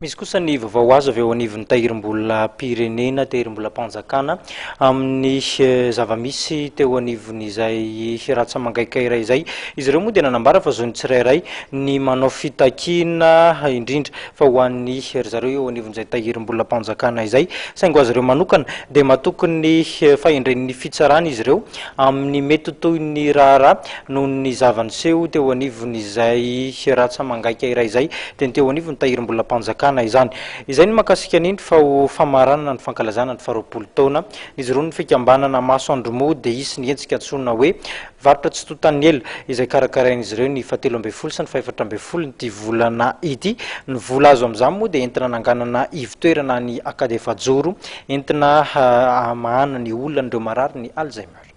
Misy kosa ny vaovao azo avy eo anivon'ny tahirim-bolam-pirenena, tahirim-bolam-panjakana, amin'ny zava-misy teo anivon'izay ratsa-mangaika iray izay. Izy ireo moa dia nanambara fa zon'ny tsirairay ny manao fitakiana, indrindra fa ho an'ny ry zareo eo anivon'izay tahirim-bolam-panjakana izay. Saingy ho azy ireo manokana dia matoky ny fahendren'ny fitsarana izy ireo amin'ny mety ho tohin'ny raharaha noho ny zava-niseho teo anivon'izay ratsa-mangaika iray izay dia ny teo anivon'ny tahirim-bolam-panjakana izany. Izay ny mahakasika an'iny fa ho famaranana ny fankalazana ny faharoapolo taona nijoroan'ny fikambanana Masoandro moa dia hisy ny hetsika antsoina hoe Varotra tsy tontan'ny ela izay karakarain'izy ireo ny fahatelo ambin'ny folo sy ny fahefatra ambin'ny folon'ity volana ity. Ny vola azo amin'izany moa dia entina hananganana ivotoerana any Ankadiefajoro entina hamahana ny olan'ireo marary ny Alzheimer.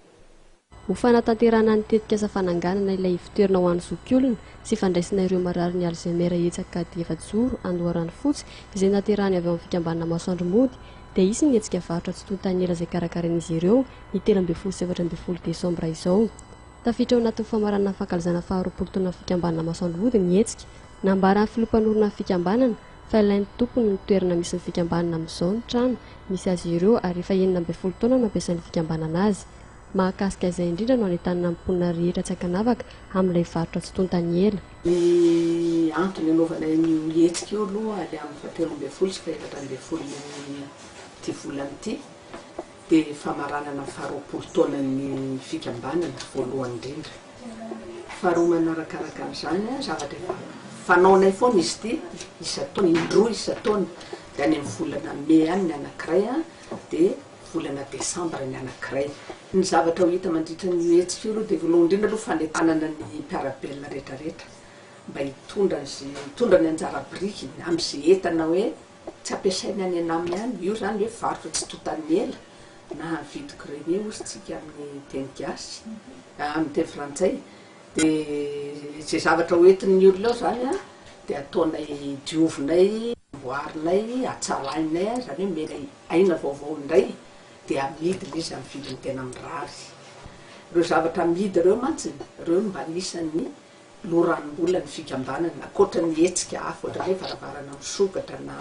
Ho fanatanterahana ny tetikasa fananganana ilay ivotoerana ho an'ny zokiolona sy fandraisana ireo mararin'ny Alzheimer etsy Ankadiefajoro Andoharanofotsy izay naterahany avy ao amin'ny fikambanana Masoandro Mody dia hisy ny hetsika varotra tsy tontan'ny ela izay karakarain'izy ireo ny 13 sy 14 desambra izao. Tafiditra ao anatin'ny famaranana ny fankalazana faharoapolo taonan'ny fikambanana Masoandro Mody ny hetsika. Nambaran'ny filoha mpanorina ny fikambanana fa ilain'ny tompony ny toerana misy ny fikambanana amin'izao ny trano misy azy ireo ary efa 16 taona no nampiasain'ny fikambanana azy. Mahakasika izay indrindra no anentanana ny mponina rehetra tsy ankanavaka amin'ilay varotra tsy tontan'ny ela. Ny antony anaovana an'io hetsika io aloha ary amin'ny fahatelo ambin'ny folo sy fahefatra ambin'ny folon'ity volana ity dia famaranana ny faharoapolo taonan'ny fikambanana voalohany indrindra. Faharoa manarakaraka an'izany, zavatra efa fanaonay foana izy ity isan-taona, indroa isan-taona, dia any amin'ny volana mey any ny anankiray dia volana desambra ny anankiray. Ny zavatra ho hita mandritra an'io hetsika io aloha dia voalohany indrindra aloha fanentanana ny mpiara-belona rehetrarehetra mba hitondra an'izay hitondra ny anjara birikiny amin'izay entana hoe tsy ampiasainy any anaminy any, io izany hoe varotra tsy tontan'ny ela na vide grenier hozy tsika amin'ny teny gasy, amin'ny teny frantsay, dia izay zavatra ho entin'ny olona eo izany an dia ataonay diovinay, amboarinay, hatsarainay, izany hoe omenay aina vaovao indray dia amidy ilay izy amin'ny vidiny tena mirary. Ireo zavatra amidy ireo mantsy, ireo no mba anisan'ny loharanom-bolan'ny fikambanana, ankoatra ny hetsika hafa ohatran'ny hoe varavarana misokatra na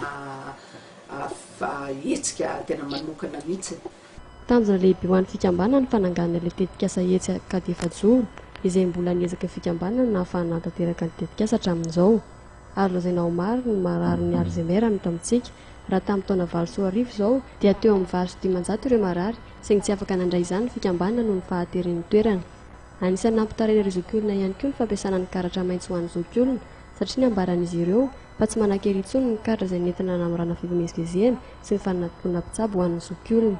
hetsika tena manokana mihitsy. Tanjona lehibe ho an'ny fikambanana ny fananganana ilay tetikasa etsy Ankadiefajoro, izay mbola niezaky ny fikambanana nahafahana nanatanteraka ny tetikasa hatramin'izao. Azo lazaina ho maro ny mararin'ny Alzheimer eto amintsika. Raha tamin'ny taona 2008 izao dia teo amin'ny 508 ireo marary, saingy tsy afaka nandray izany ny fikambanana noho ny fahateren'ny toerana. Anisan'ny nampitaraina ireo zokiolona ihany koa ny fampiasana ny karatra maitso ho an'ny zokiolona, satria nambaran'izy ireo fa tsy manan-kery intsony ny karatra izay nentina nanamorana fivemezivezena sy ny fanatona mpitsabo ho an'ny zokiolona.